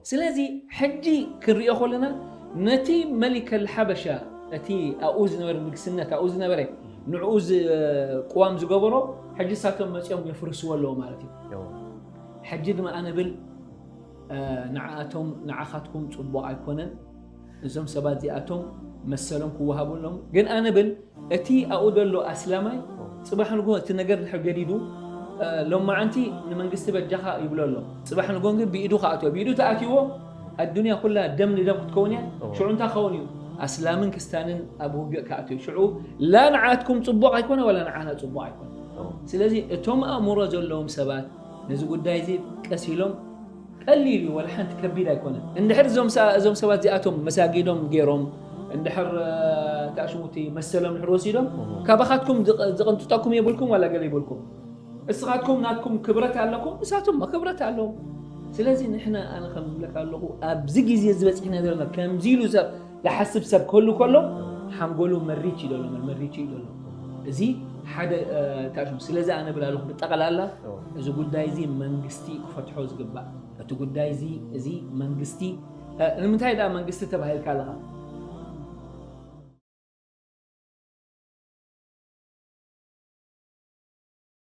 ስለዚ ሕጂ ክንሪኦ ከለና ነቲ መሊከል ሓበሻ እቲ ኣብኡ ዝነበረ ንግስነት ኣብኡ ዝነበረ ንዕኡ ዝ- ቅዋም ዝገበሮ ሕጂ ሳቶም መፂኦም የፍርስዎ ኣለዎ ማለት እዩ። ሕጂ ድማ ኣነ ብል ንዓኣቶም ንዓኻትኩም ፅቡቕ ኣይኮነን። እዞም ሰባት እዚኣቶም መሰሎም ክወሃቡ ኣለዎም። ግን ኣነ ብል እቲ ኣብኡ ዘሎ ኣስላማይ ፅባሕ ንግሆ እቲ ነገር ድሕር ገዲዱ ሎማዓንቲ ንመንግስቲ በጃኻ ይብሎ ኣሎ። ፅባሕ ንግሆ ግን ብኢዱ ክኣትዎ ብኢዱ ተኣትዎ ኣዱንያ ኩላ ደም ንደም ክትከውን እያ። ሽዑ እንታይ ክኸውን እዩ? ኣስላምን ክስታንን ኣብ ውግእ ክኣትዩ ሽዑ ላ ንዓትኩም ፅቡቕ ኣይኮነ ወላ ንዓና ፅቡቕ ኣይኮነ። ስለዚ እቶም ኣእምሮ ዘለዎም ሰባት ነዚ ጉዳይ እዚ ቀስ ኢሎም ቀሊል እዩ፣ ወላ ሓንቲ ከቢድ ኣይኮነን። እንድሕር እዞም ሰ- እዞም ሰባት እዚኣቶም መሳጊዶም ገይሮም እንድሕር እ፣ ታሽሙቲ መሰሎም ድሕር ወሲዶም ካባኻትኩም ዝቕ- ዝቕንጥጠኩም የብልኩም ዋላ ገለ ይብልኩም። እስኻትኩም ናትኩም ክብረት ኣለኩም፣ ንሳቶም ክብረት ኣለዎም። ስለዚ ንሕና ኣነ ከም ዝብለካ ኣለኹ ኣብዚ ግዜ ዝበፅሕና ዘለና ከምዚ ኢሉ ሰብ ዝሓስብ ሰብ ከሉ ከሎ ሓንጎሉ መሪች እዩ ዘሎ መሪች እዩ ዘሎ። እዚ ሓደ እ፣ ታሽሙ ስለዚ ኣነ ብላለኹ ብጠቕላላ እዚ ጉዳይ እዚ መንግስቲ ክፈትሖ ዝግባእ እቲ ጉዳይ እዚ እዚ መንግስቲ እ፣ ንምንታይ ደኣ መንግስቲ ተባሂልካ ኣለኻ?